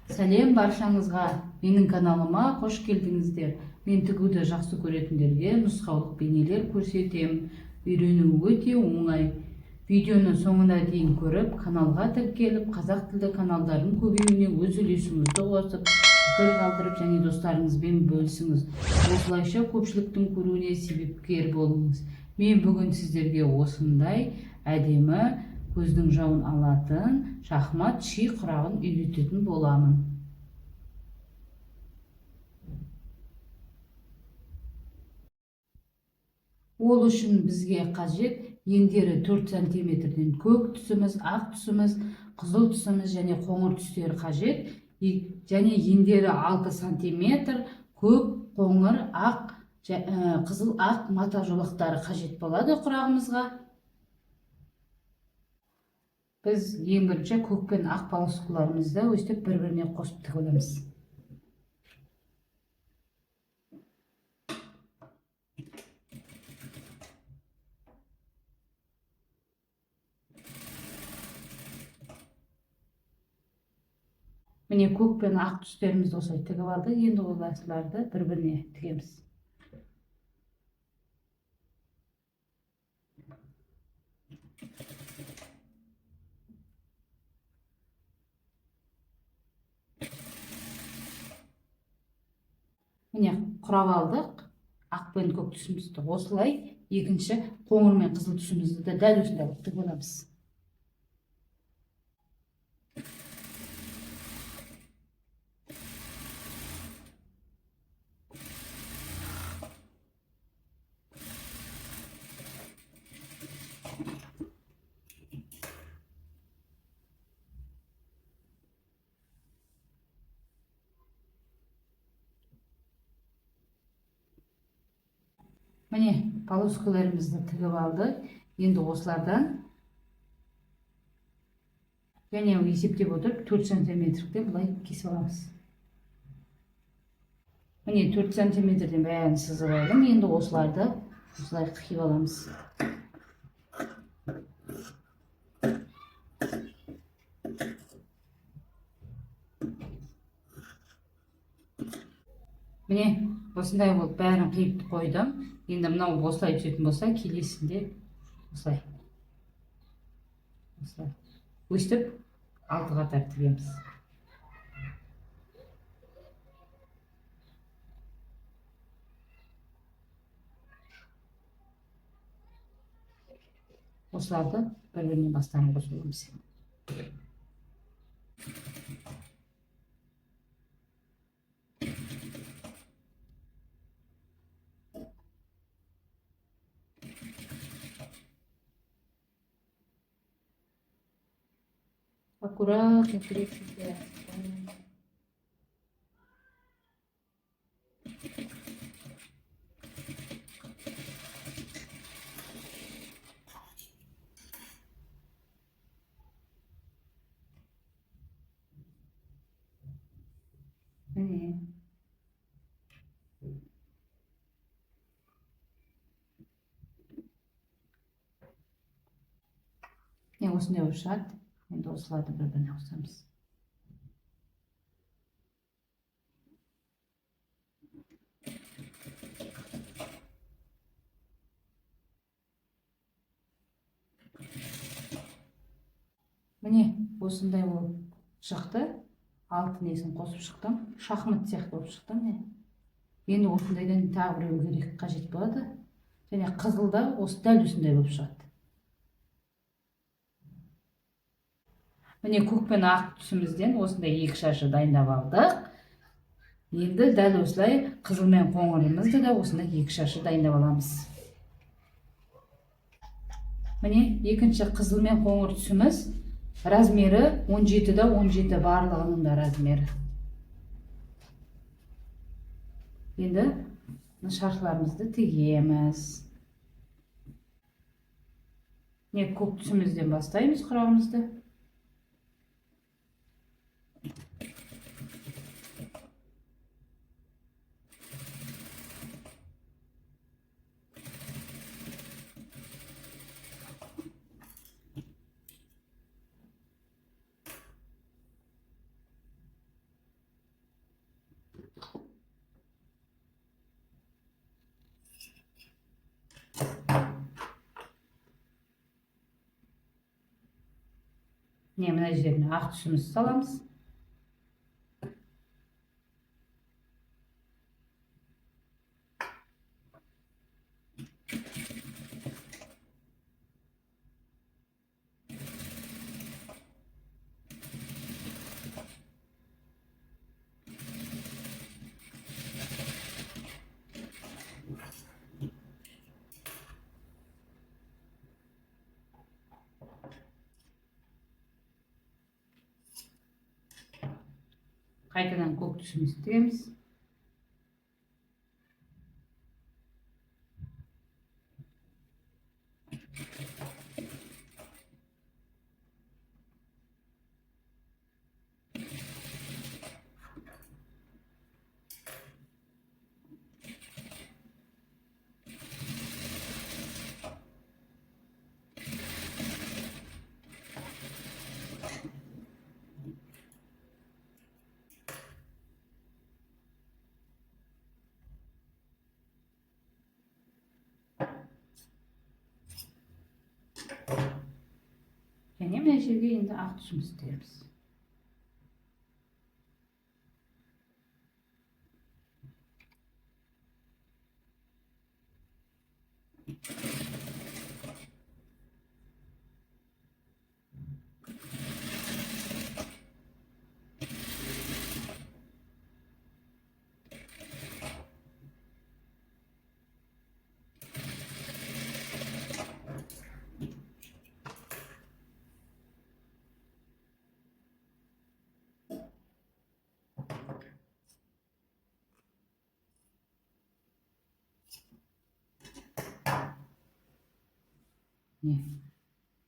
Сәлем баршаңызға! Менің каналыма қош келдіңіздер. Мен тігуді жақсы көретіндерге нұсқаулық бейнелер көрсетем. Үйрену өте оңай. Видеоны соңына дейін көріп, каналға тіркеліп, қазақ тілді каналдардың көбеюіне өз үлесіңізді қосып, пікір қалдырып және достарыңызбен бөлісіңіз. Осылайша көпшіліктің көруіне себепкер болыңыз. Мен бүгін сіздерге осындай әдемі көздің жауын алатын шахмат ши құрағын үйрететін боламын. Ол үшін бізге қажет ендері 4 сантиметрден көк түсіміз, ақ түсіміз, қызыл түсіміз және қоңыр түстері қажет. Және ендері 6 сантиметр көк, қоңыр, ақ, қызыл, ақ мата жолақтары қажет болады құрағымызға. Біз ең бірінші көк пен ақ полоскаларымызды өстіп бір-біріне қосып тігіп аламыз. Міне, көк пен ақ түстерімізді осылай тігіп алдық. Енді осыларды бір-біріне тігеміз. Міне, құрап алдық ақ пен көк түсімізді. Осылай екінші қоңыр мен қызыл түсімізді де дәл осындай қылып тігіп аламыз. Міне, полоскаларымызды тігіп алдық. Енді осылардан және есептеп отырып 4 сантиметрден былай кесіп аламыз. Міне, 4 сантиметрден бәрін сызып алдым. Енді осыларды осылай қиып аламыз. Міне, осындай болып бәрін қиып қойдым. Енді мынау осылай түсетін болса, келесінде осылай. Осылай. Өстіп 6 қатар тігеміз. Осыларды бір-біріне бастарын қосып аламыз. Аккуратно крепите. Міне. Міне, осындай болып шығады. Енді осыларды бір-біріне қосамыз. Міне, осындай болып шықты. Алты несін қосып шықтым. Шахмат сияқты болып шықты, міне. Енді осындайдан тағы біреу керек, қажет болады. Және қызыл да осы дәл осындай болып шығады. Міне, көк пен ақ түсімізден осындай екі шаршы дайындап алдық. Енді дәл осылай қызыл мен қоңырымызды да осындай екі шаршы дайындап аламыз. Міне, екінші қызыл мен қоңыр түсіміз размері 17-де 17 барлығының да размері. Енді шаршыларымызды тігеміз. Міне, көк түсімізден бастаймыз құрағымызды. Міне, мына жеріне ақ түсімізді саламыз. Қайтадан көк түсімізді тігеміз. Және мына жерге енді ақ түсімізді тігеміз.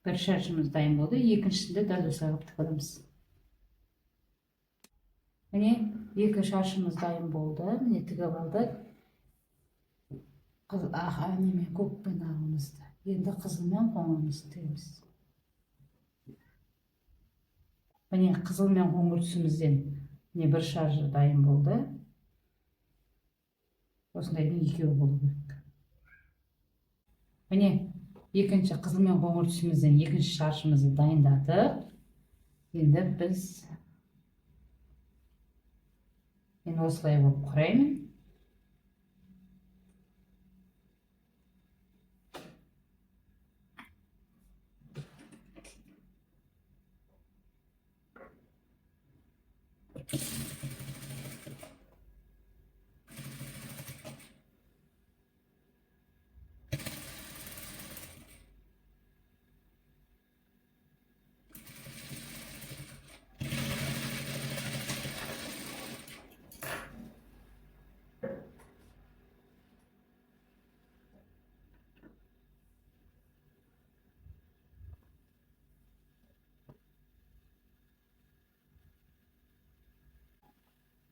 Бір шаршымыз дайын болды, екіншісінде дәл осылай қылып тігіп аламыз. Міне, екі шаршымыз дайын болды. Міне, тігіп алдық. Немен, көк пен ағымызды. Енді қызыл мен қоңырымызды тігеміз. Міне, қызыл мен қоңыр түсімізден міне бір шаршы дайын болды. Осындайдың екеуі болу керек. Міне, екінші қызыл мен қоңыр түсімізден екінші шаршымызды дайындадық. Енді мен осылай болып құраймын.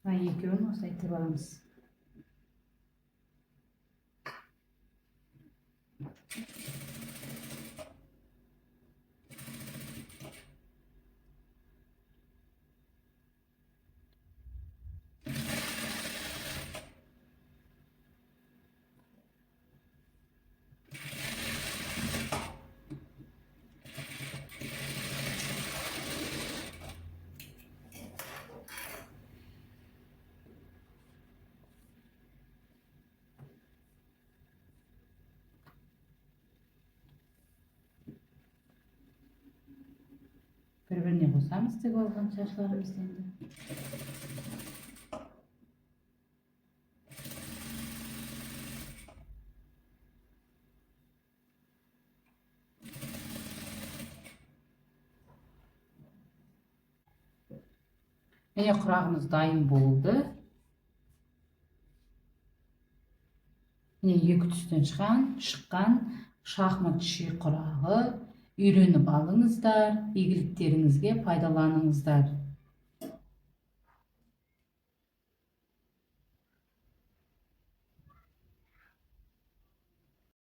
Мына екеуін осылай тігіп аламыз. Бір-біріне қосамыз тігіп алған шаршыларымызды енді. Міне, құрағымыз дайын болды. Міне, екі түстен шыққан шахмат ши құрағы. Үйреніп алыңыздар, игіліктеріңізге пайдаланыңыздар.